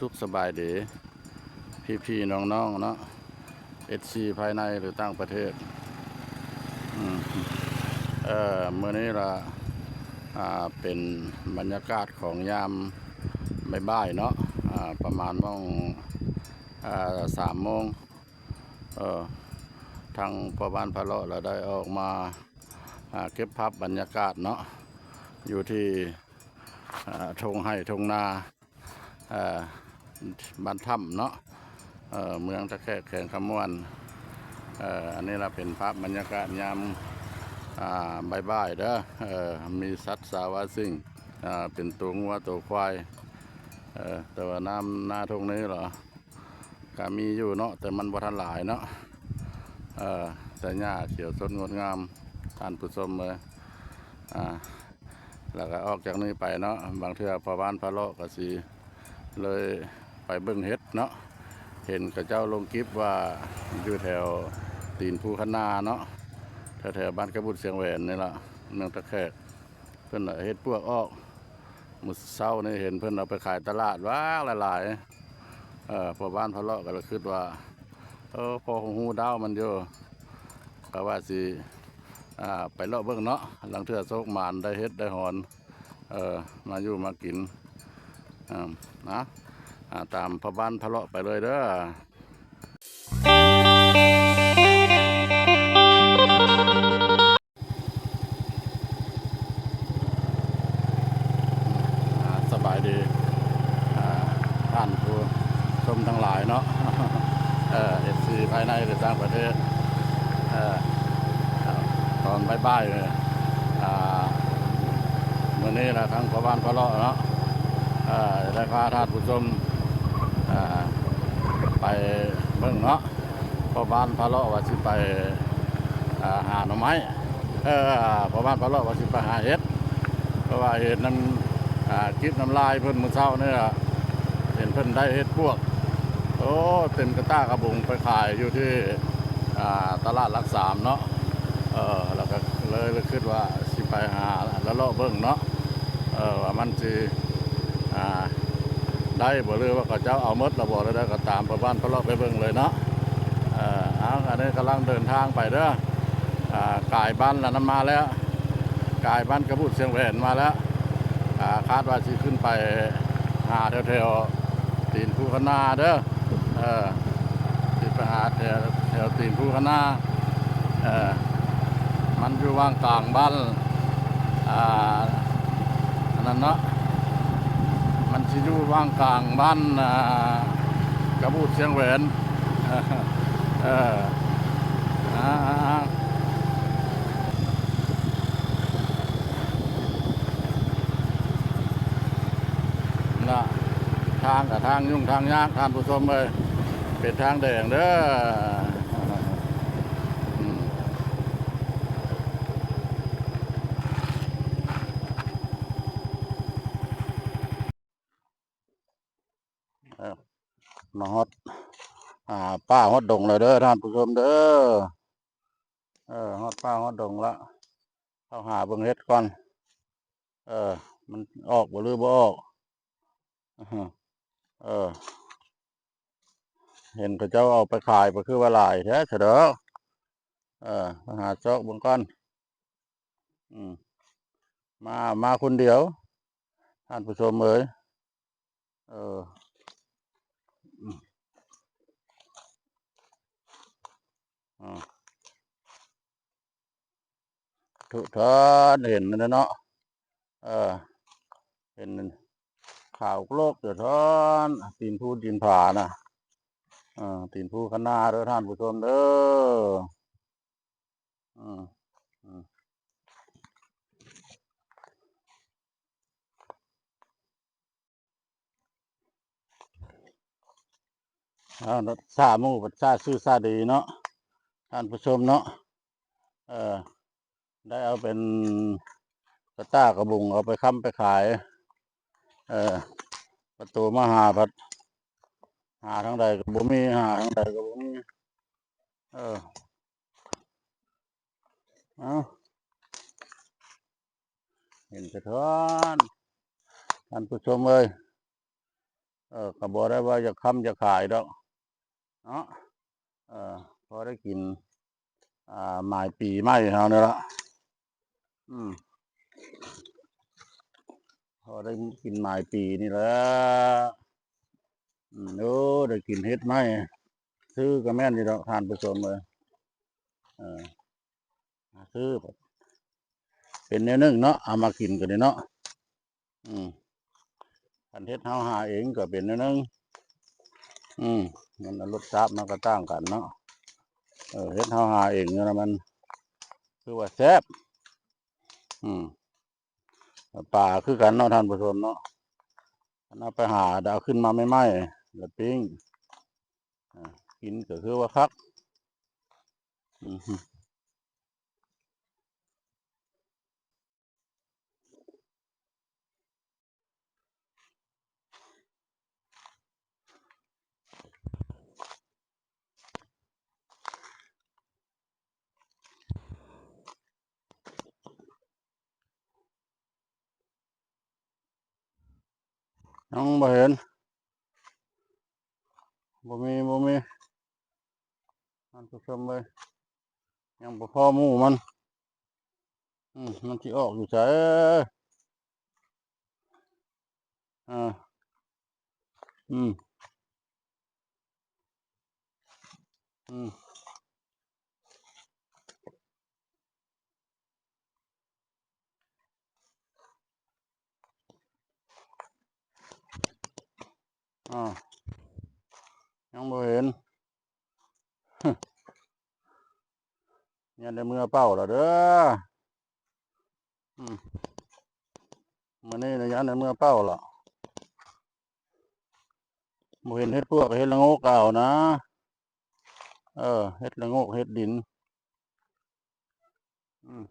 ສຸກສະບາຍດີ ພີ່ໆນ້ອງໆເນາະ ເອັຟຊີພາຍໃນ ຫຼື ຕ່າງປະເທດ. ອືມ ເອີ ມື້ນີ້ລະ ອ່າ ເປັນບັນຍາກາດຂອງຍາມບ່າຍໆເນາະ ອ່າ ປະມານໝ່ອງ ອ່າ ສາມໂມງ. ເອີ ທາງພໍ່ບ້ານພາເລາະລະໄດ້ອອກມາ ອ່າ ເກັບພາບບັນຍາກາດເນາະ ຢູ່ທີ່ ອ່າ ທົ່ງໄຮ່ທົ່ງນາ ເອີ ບ້ານຖ້ຳເນາະ ເອີ ເມືອງທ່າແຂກ ແຂວງຄຳມ່ວນ. ເອີ ອັນນີ້ລະເປັນພາບບັນຍາກາດຍາມ ອ່າ ບ່າຍໆເດີ ເອີ ມີສັດສາວາສິ່ງ ອ່າ ເປັນໂຕງົວໂຕຄວາຍ ເອີ ແຕ່ວ່ານ້ຳນາທົ່ງນີ້ລະ ກະມີຢູ່ເນາະ ແຕ່ມັນບໍ່ທັນຫຼາຍເນາະ ເອີ ແຕ່ຫຍ້າຂຽວສົດງົດງາມ ທ່ານຜູ້ຊົມເອີຍ. ອ່າ ແລ້ວກະອອກຈາກນີ້ໄປເນາະ ບາງເທື່ອພໍ່ບ້ານພາເລາະກະຊິເລີຍໄປເບິ່ງເຫັດເນາະ ເຫັນເຂົາເຈົ້າລົງກິບວ່າຢູ່ແຖວຕີນພູຄະນາເນາະ ແຖວໆບ້ານກະບຸດຊຽງແຫວນນີ້ລະ ເມືອງທ່າແຂກ. ເພິ່ນເຮັດປວກອອກ ມື້ເຊົ້ານີ້ເຫັນເພິ່ນເອົາໄປຂາຍຕະຫຼາດຫວາງຫຼາຍໆ. ເອີ ພໍ່ບ້ານພາເລາະກະລະຄິດວ່າ ເອີ ພໍຮູ້ດາວມັນຢູ່ ກະວ່າຊິ ອ່າ ໄປເລາະເບິ່ງເນາະ ລາງເທື່ອໂຊກໝານໄດ້ເຫັດໄດ້ຫອນ ເອີ ມາຢູ່ມາກິນ. ອ່າ ນະ ອ່າ ຕາມພໍ່ບ້ານພາເລາະໄປເລີຍເດີ. ອ່າ ສະບາຍດີ ອ່າ ທ່ານຜູ້ຊົມທັງຫຼາຍເນາະ ເອີ ເອັຟຊີພາຍໃນ ຫຼື ຕ່າງປະເທດ. ເອີ ຕອນບ່າຍໆ ອ່າ ມື້ນີ້ລະທາງພໍ່ບ້ານພາເລາະເນາະ ເອີ ໄດ້ພາທ່ານຜູ້ຊົມ ອ່າ ໄປເບິ່ງເນາະ ພໍ່ບ້ານພາເລາະວ່າຊິໄປ ອ່າ ຫາໜໍ່ໄມ້ ເອີ ພໍ່ບ້ານພາເລາະວ່າຊິໄປຫາເຫັດ ເພາະວ່າເຫັນນຳ ອ່າ ກິບນຳລາຍເພິ່ນມື້ເຊົ້ານີ້ລະ ເຫັນເພິ່ນໄດ້ເຫັດປວກ ໂອ້ ເຕັມກະຕ່າກະບຸງໄປຂາຍຢູ່ທີ່ ອ່າ ຕະຫຼາດຫຼັກສາມເນາະ ເອີ ແລ້ວກະເລີຍຄິດວ່າຊິໄປຫາເລາະໆເບິ່ງເນາະ ເອີ ວ່າມັນຊິ ອ່າ ໄດ້ບໍ່ ຫຼືວ່າເຂົາເຈົ້າເອົາໝົດລະບໍ່ ແລ້ວໃດກະຕາມພໍ່ບ້ານພາເລາະໄປເບິ່ງເລີຍເນາະ. ເອີ ເອົາ ອັນນີ້ກຳລັງເດີນທາງໄປເດີ ອ່າ ກາຍບ້ານລະນຳມາແລ້ວ ກາຍບ້ານກະບຸດຊຽງແຫວນມາແລ້ວ ອ່າ ຄາດວ່າຊິຂຶ້ນໄປຫາແຖວໆຕີນພູຄະນາເດີ ເອີ ຊິໄປຫາແຖວ ແຖວຕີນພູຄະນາ ເອີ ມັນຢູ່ຫວ່າງກາງບ້ານ ອ່າ ອັນນັ້ນເນາະ ມັນຊິຢູ່ຫວ່າງກາງບ້ານ ອ່າ ກະບູດຊຽງແຫວນ ເອີ ອ່າ ນະ ທາງກະທາງຫຍຸ້ງທາງຍາກ ທ່ານຜູ້ຊົມເອີຍ ເປັນທາງແດງເດີ ອືມ. ເອີ ມາຮອດ ອ່າ ປ່າຮອດດົງແລ້ວເດີທ່ານຜູ້ຊົມເດີ ເອີ ຮອດປ່າຮອດດົງລະ ເຂົ້າຫາເບິ່ງເຫັດກ່ອນ ເອີ ມັນອອກບໍ່ ຫຼືບໍ່ອອກ ເອີ ເຫັນເຂົາເຈົ້າເອົາໄປຂາຍ ກໍຄືວ່າຫຼາຍແທ້ຊະເດີ ເອີ ໄປຫາຊອກເບິ່ງກ່ອນ ອືມ ມາ ມາຄົນດຽວ ທ່ານຜູ້ຊົມເອີຍ ເອີ ອືມ ອ່າ ທຸກທ່ານເຫັນແລ້ວເນາະ ເອີ ເຫັນຂາວໂກລກຢູ່ທ່ານ ຕີນພູຕີນຜານະ ເອີ ຕີນພູຄະນາເດີທ່ານຜູ້ຊົມເດີ ອືມ ອືມ. ເອົາ ສາໝູ່ ສາຊື່ສາດີເນາະ ທ່ານຜູ້ຊົມເນາະ ເອີ ໄດ້ເອົາເປັນກະຕ່າກະບຸງ ເອົາໄປຄ້ຳໄປຂາຍ ເອີ ປະຕູມາຫາພັດ ຫາທາງໃດກະບໍ່ມີ ຫາທາງໃດກະບໍ່ມີ ເອີ ເອົາ ເຫັນສະທ້ອນ ທ່ານຜູ້ຊົມເອີຍ ເອີ ກໍບໍ່ໄດ້ວ່າຢາກຄ້ຳຢາກຂາຍດອກເນາະ ເອີ ພໍໄດ້ກິນ ອ່າ ໝາຍປີໃໝ່ເຮົານີ້ລະ ອືມ ພໍໄດ້ກິນໝາຍປີນີ້ແຫຼະ ອືມ ໂອ້ ໄດ້ກິນເຫັດໃໝ່ ຊື້ກໍແມ່ນຢູ່ດອກທ່ານຜູ້ຊົມເອີຍ ເອີ ຊື້ເປັນແນວໜຶ່ງເນາະ ເອົາມາກິນກໍໄດ້ເນາະ ອືມ ຄັນເຮັດເຮົາຫາເອງກໍເປັນແນວໜຶ່ງ ອືມ ມັນລົດຊາດມັນກໍຕ່າງກັນເນາະ ເອີ ເຮັດເຮົາຫາເອງນີ້ລະມັນຄືວ່າແຊບ ອືມ ປາຄືກັນເນາະທ່ານຜູ້ຊົມເນາະ ຄັນເອົາໄປຫາ ດາວຂຶ້ນມາໃໝ່ໆ ລະປີ້ງ ອາ ກິນກໍຄືວ່າຄັກ ອືມ. ຍັງບໍ່ເຫັນ ບໍ່ມີ ບໍ່ມີ ທ່ານຜູ້ຊົມເອີຍ ຍັງບໍ່ພໍໝູ່ມັນ ອືມ ມັນຊິອອກຢູ່ໃສ ເອີ ອືມ ອືມ. ອ້າວ ຍັງບໍ່ເຫັນ ຢ້ານໄດ້ເມືອເປົ່າລະເດີ ອືມ ມື້ນີ້ນະຢ້ານໄດ້ເມືອເປົ່າລະ ບໍ່ເຫັນເຫັດປວກ ເຫັດລະໂງກກໍເອົານະ ເອີ ເຫັດລະໂງກ ເຫັດດິນ ອືມ.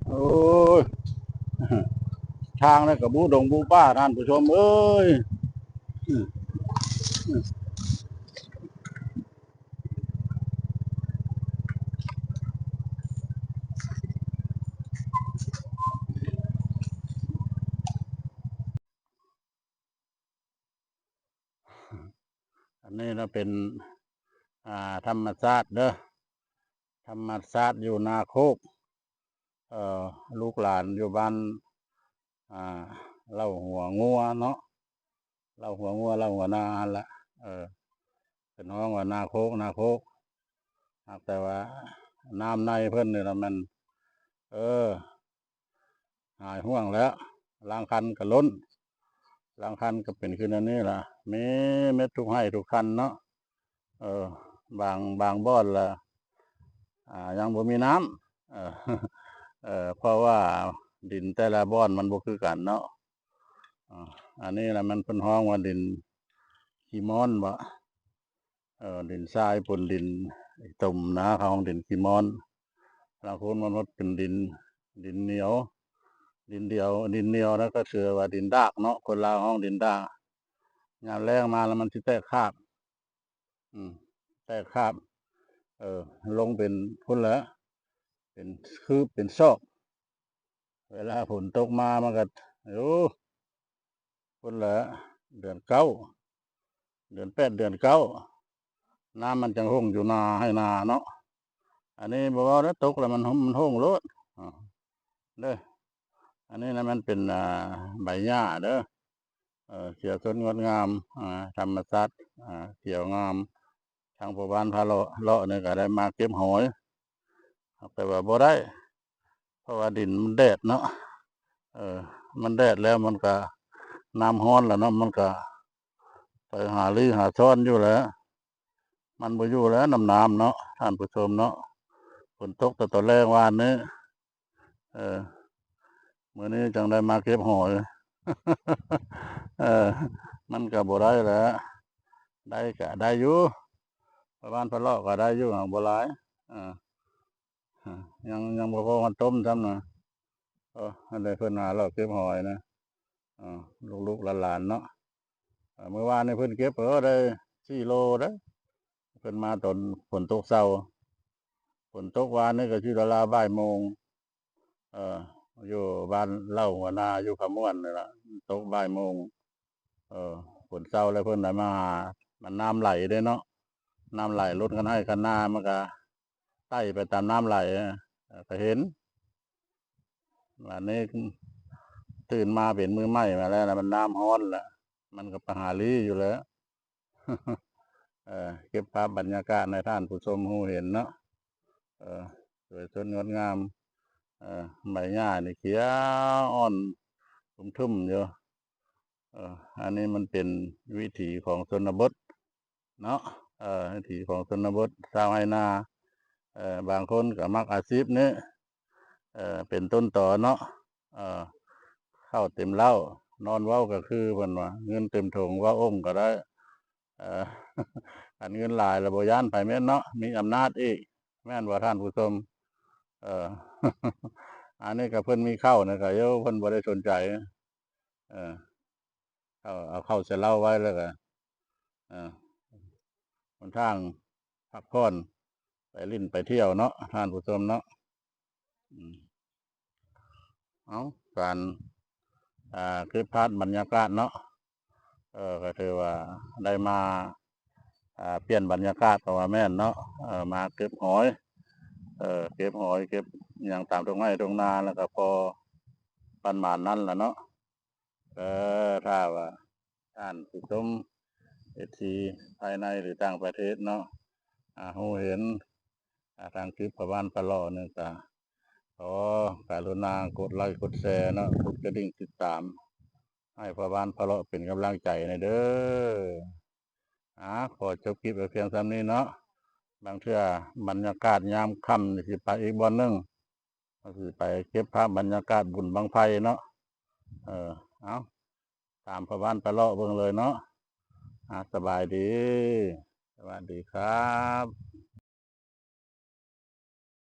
ໂອ້ຍ ທາງນີ້ກໍບຸດົງບຸປ່າ ທ່ານຜູ້ຊົມເອີຍ. ອັນນີ້ນະເປັນ ອ່າ ທຳມະຊາດເດີ ທຳມະຊາດຢູ່ນາໂຄກ ເອີ ລູກຫຼານຢູ່ບ້ານ ອ່າ ເລົ່າຫົວງົວເນາະ ເລົ່າຫົວງົວ ເລົ່າຫົວນາຫັ້ນລະ ເອີ ເພິ່ນຮ້ອງວ່ານາໂຄກ ນາໂຄກ ຫາກແຕ່ວ່ານ້ຳໃນເພິ່ນນີ້ລະແມ່ນ ເອີ ຫາຍຫ່ວງແລ້ວ ລາງຄັນກໍລົ້ນ ລາງຄັນກໍເປັນຄືແນວນີ້ລະ ມີເໝິດທຸກໄຮ່ທຸກຄັນເນາະ ເອີ ບາງ ບາງບ່ອນລະ ອ່າ ຍັງບໍ່ມີນ້ຳ ເອີ ເອີ ເພາະວ່າດິນແຕ່ລະບ່ອນມັນບໍ່ຄືກັນເນາະ ອ່າ ອັນນີ້ລະມັນເພິ່ນຮ້ອງວ່າດິນຂີ້ມ້ອນບໍ? ເອີ ດິນຊາຍປົນດິນຕົມນະ ເຂົາຮ້ອງດິນຂີ້ມ້ອນ ລາງຄົນມັນເປັນດິນ ດິນໜຽວ ດິນດຽວ ດິນໜຽວນະ ກໍຄືວ່າດິນດາກເນາະ ຄົນລາວຮ້ອງດິນດາກ ຍາມແລ້ງມາລະມັນຊິແຕກຄາບ ອືມ ແຕກຄາບ ເອີ ລົງເປັນພຸ້ນແຫຼະ ເປັນຄືບເປັນຊອກ ເວລາຝົນຕົກມາມັນກໍ ໂອ້ ພຸ້ນແຫຼະ ເດືອນເກົ້າ ເດືອນແປດ ເດືອນເກົ້າ ນ້ຳມັນຈັ່ງຫົ່ງຢູ່ນາໄຮ່ນາເນາະ ອັນນີ້ບໍ່ເວົ້າແລ້ວ ຕົກແລ້ວມັນຫົ່ງ ມັນຫົ່ງໂລດ ເດີ ອັນນີ້ນະມັນເປັນ ອ່າ ໃບຫຍ້າເດີ ເອີ ຂຽວສົດງົດງາມ ອ່າ ທຳມະຊາດ ອ່າ ຂຽວງາມ ທາງພໍ່ບ້ານພາເລາະ ເລາະນີ້ກໍໄດ້ມາເກັບຫອຍ ແຕ່ວ່າບໍ່ໄດ້ ເພາະວ່າດິນມັນແດດເນາະ ເອີ ມັນແດດແລ້ວມັນກະ ນ້ຳຮ້ອນແລ້ວເນາະ ມັນກະໄປຫາລີ້ຫາຊ່ອນຢູ່ແຫຼະ ມັນບໍ່ຢູ່ແລ້ວ ນ້ຳ ນ້ຳເນາະ ທ່ານຜູ້ຊົມເນາະ. ຝົນຕົກແຕ່ຕອນແລງວານນີ້ ເອີ ມື້ນີ້ຈັ່ງໄດ້ມາເກັບຫອຍ ເອີ ມັນກໍບໍ່ໄດ້ແຫຼະ ໄດ້ກະໄດ້ຢູ່ ປະມານພະເລາະກໍໄດ້ຢູ່ ຫາກບໍ່ຫຼາຍ ເອີ ຍັງ ຍັງບໍ່ພໍຮອດຕົ້ມຊ້ຳນະ. ເອີ ອັນໃດເພິ່ນຫາເລາະເກັບຫອຍນະ ເອີ ລູກໆຫຼານໆເນາະ. ເອີ ມື້ວານນີ້ເພິ່ນເກັບ ເອີ ໄດ້ສີ່ໂລເດ້ ເພິ່ນມາຕອນຝົນຕົກເຊົ້າ ຝົນຕົກວານນີ້ກໍຊິລາວໆບ່າຍໂມງ ເອີ ຢູ່ບ້ານເລົ່າຫົວນາ ຢູ່ຜາມ່ວນນີ້ລະ ຕົກບ່າຍໂມງ ເອີ ຝົນເຊົາແລ້ວເພິ່ນໄດ້ມາຫາ ມັນນ້ຳໄຫຼເດ້ເນາະ ນ້ຳໄຫຼລົດຄັນໄຮ່ຄັນນາ ມັນກະໄຕ່ໄປຕາມນ້ຳໄຫຼ ເອີ ກະເຫັນ. ບາດນີ້ຕື່ນມາເປັນມື້ໃໝ່ມາແລ້ວ ມັນນ້ຳຮ້ອນລະ ມັນກະປະຫາລີ້ຢູ່ແລ້ວ. ເອີ ເກັບພາບບັນຍາກາດໃຫ້ທ່ານຜູ້ຊົມຮູ້ເຫັນເນາະ ເອີ ສວຍສົດງົດງາມ ເອີ ໃບຫຍ້ານີ້ຂຽວອ່ອນທຸ່ມໆຢູ່. ເອີ ອັນນີ້ມັນເປັນວິຖີຂອງຊົນນະບົດເນາະ ເອີ ວິຖີຂອງຊົນນະບົດ ຊາວໄຮ່ນາ ເອີ ບາງຄົນກໍມັກອາຊີບນີ້ ເອີ ເປັນຕົ້ນຕໍເນາະ ເອີ ເຂົ້າເຕັມເລົ້າ ນອນເວົ້າກໍຄື ເພິ່ນວ່າ ເງິນເຕັມຖົງເວົ້າອົ່ງກໍໄດ້ ເອີ ຄັນເງິນຫຼາຍລະບໍ່ຢ້ານໃຜແມ່ນເນາະ ມີອຳນາດອີກ ແມ່ນບໍ່ທ່ານຜູ້ຊົມ? ເອີ ອັນນີ້ກໍເພິ່ນມີເຂົ້ານະ ກໍໂຍ ເພິ່ນບໍ່ໄດ້ສົນໃຈ ເອີ ເອົາ ເອົາເຂົ້າໃສ່ເລົ້າໄວ້ແລ້ວກໍ ເອີ ຫົນທາງພັກຜ່ອນ ໄປຫຼິ້ນໄປທ່ຽວເນາະ ທ່ານຜູ້ຊົມເນາະ. ອືມ ເອົາ ການ ອ່າ ເກັບພາບບັນຍາກາດເນາະ ເອີ ກໍຖືວ່າໄດ້ມາ ອ່າ ປ່ຽນບັນຍາກາດກໍວ່າແມ່ນເນາະ ເອີ ມາເກັບຫອຍ ເອີ ເກັບຫອຍເກັບຫຍັງຕາມທົ່ງໄຮ່ທົ່ງນາ ແລ້ວກໍພໍປະມານນັ້ນລະເນາະ. ເອີ ຖ້າວ່າທ່ານຜູ້ຊົມ ເອັຟຊີ ພາຍໃນ ຫຼື ຕ່າງປະເທດເນາະ ອາ ຮູ້ເຫັນ ອາ ທາງຄລິບພໍ່ບ້ານປະເລາະນີ້ກະ ຂໍກະລຸນາກົດໄລກົດແຊເນາະ ກົດກະດິ່ງຕິດຕາມ ໃຫ້ພໍ່ບ້ານປະເລາະເປັນກຳລັງໃຈແດ່ເດີ້. ອາ ຂໍຈົບຄລິບໄວ້ພຽງສ່ຳນີ້ເນາະ ບາງເທື່ອບັນຍາກາດຍາມຄ່ຳນີ້ຊິໄປອີກບ່ອນໜຶ່ງ ເຮົາຊິໄປເກັບພາບບັນຍາກາດບຸນບັ້ງໄຟເນາະ. ເອີ ເອົາ ຕາມພໍ່ບ້ານປະເລາະເບິ່ງເລີຍເນາະ. ອາ ສະບາຍດີ ສະຫວັດດີຄັບ.